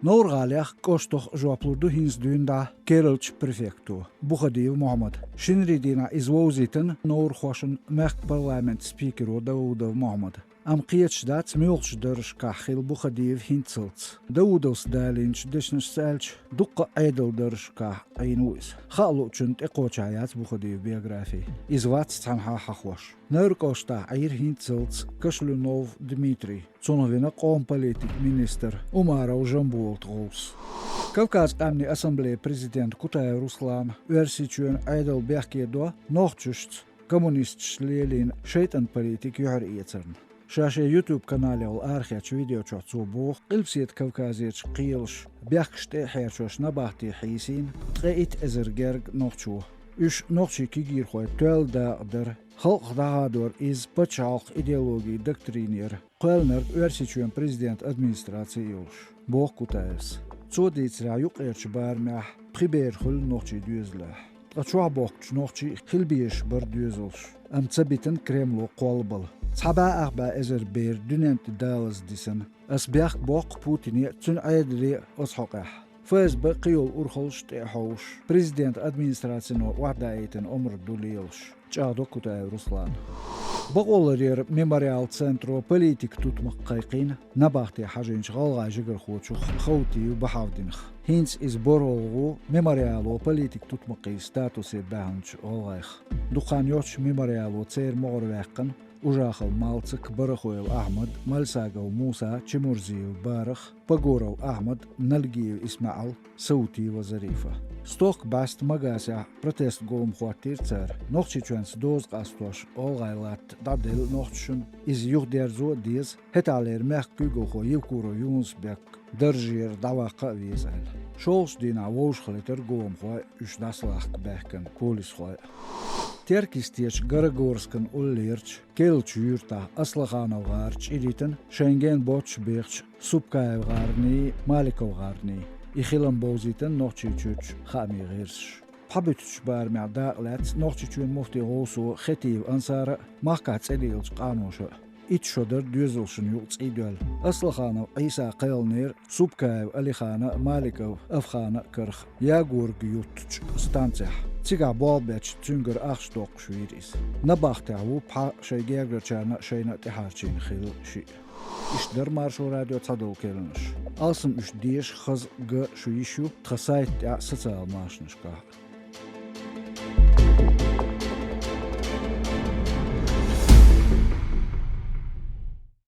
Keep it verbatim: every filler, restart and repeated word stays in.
Новр-ГӀалех кӀоштах жоп лур ду хӀинца дуьйна дӀа Кералча префекто Бухадиев Мухьаммада. Шинарин дийнахь иза вовзийтина новрхошна мехкан парламентан спикеро Даудов Мухьаммада. Амма кхеташ дац, муьлхачу даржашкахь хилла Бухадиев хӀинццалц. Даудовс далийначу дешнашца аьлча, дуккха а Ӏедалан даржашкахь Ӏийна ву иза. Хаа луучунна тӀекхочехь яц Бухадиевн биографи. Иза вац цхьанхьа а хьахош. Невран кӀоштахь Ӏийра хӀинццалц Кашлюнов Дмитрий. Цунах вина къоман политикан министр Умаров Жамболатан гӀовс. Кавказан къаьмнийн ассамблеян президента Кутаев Руслана Оьрсийчоьнан Ӏедал бехке до нохчашца коммунисташа лелийна шайтӀан политикан юьхьар эцарна. Ша шен YouTube-каналехула арахецначу видео чохь цо боху, Къилбаседа Кавказерчу кхелаша бехкаш тӀе а хьерчош набахте хьийсийна ткъе итт эзар гергга нохчо. Уьш нохчийн кегийрхойн тоьлла дакъа дара, халкъах дӀахадор иза пачхьалкхан идеологин доктринера, кхоьллинарг Оьрсийчоьнан президентан администраци а йолуш, боху Кутаевс. Цо дийцарехь, юккъерчу барамехь пхи бер хуьлу нохчийн доьзалехь. Ткъа чохь бохкучу нохчийн хила безаш бара доьзалш, амма ца битина Кремло кхоллабала. Цхьа бӀе ах бӀе эзар бер дуьненна тӀе далаза дисина. Ас бехк боккху Путине а, цуьнан Ӏедале а оцу хьокъехь. ФСБ кхин йолу урхаллаш тӀе а хьовсуш, президентан администрацино охьадаийтина омра ду лелаш, чӀагӀдо Кутаев Руслана. Бакъоларъяран мемориалан центро политикан тутмакх кхайкхийна набахте хьажийначу гӀалгӀайн жигархочух Хаутиев Бахьавдинах. ХӀинца иза борхӀалгӀа ву мемориало политикан тутмакхийн статусе баьхначу гӀалгӀайх. Дукха хан йоццуш мемориало церан могӀаре ваьккхина Ужахов Малцик, Барахоев Ахьмад, Мальсагов Муса, Чимурзиев Барах, Погоров Ахьмад, Налгиев ИсмаӀал, Саутиева Зарифа. Стохка бӀаьста Магасехь протестан гом хӀоттийра цара. Нохчийчоьнца доза къастош гӀалгӀайн латта дӀаделла нохчашна, иза юхадерзо а деза, хӀетахьлера мехкан куьйгалхо Евкуров Юнус-Бек даржера дӀаваккха а веза аьлла. ШолгӀачу дийнахь вовшахлетира гомхой, уьш дӀасалахка баьхкина полисхой. Теркйистечу Горогорскан уллерчу Кералчу юьртахь Аслаханов гӀар чӀир йитина шайн гена боццуш бехачу Субкаев гӀарний, Маликов гӀарний. И хилам бовзийтина Нохчийчуьрчу хаамийн гӀирсаша. Пхьабуьттучу барамехь дакъа лаьцна Нохчийчоьнан муфтийн гӀовсо Хетиев Ансара а, махкахь цӀе лелачу къаноша а. Итт шо дара доьзалшна юкъа цӀий доьлла. Аслаханов Ӏийса кхелнера Субкаев Алихана а, Маликов Афхана а карах Ягорга юттучу станцехь. Цигахь болх бетташ цуьнгара ахча доккхуш вийра иза. Набахтехь ву пхьа шайн гергарчарна а, шайна а тӀехьарчийна хилла шиъ. Иштта дара Маршо радион цхьадолу керланаш. Алсам уьш деша, хаза, ган шу йиш ю тхан сайта тӀехь а, социал машанашкахь а.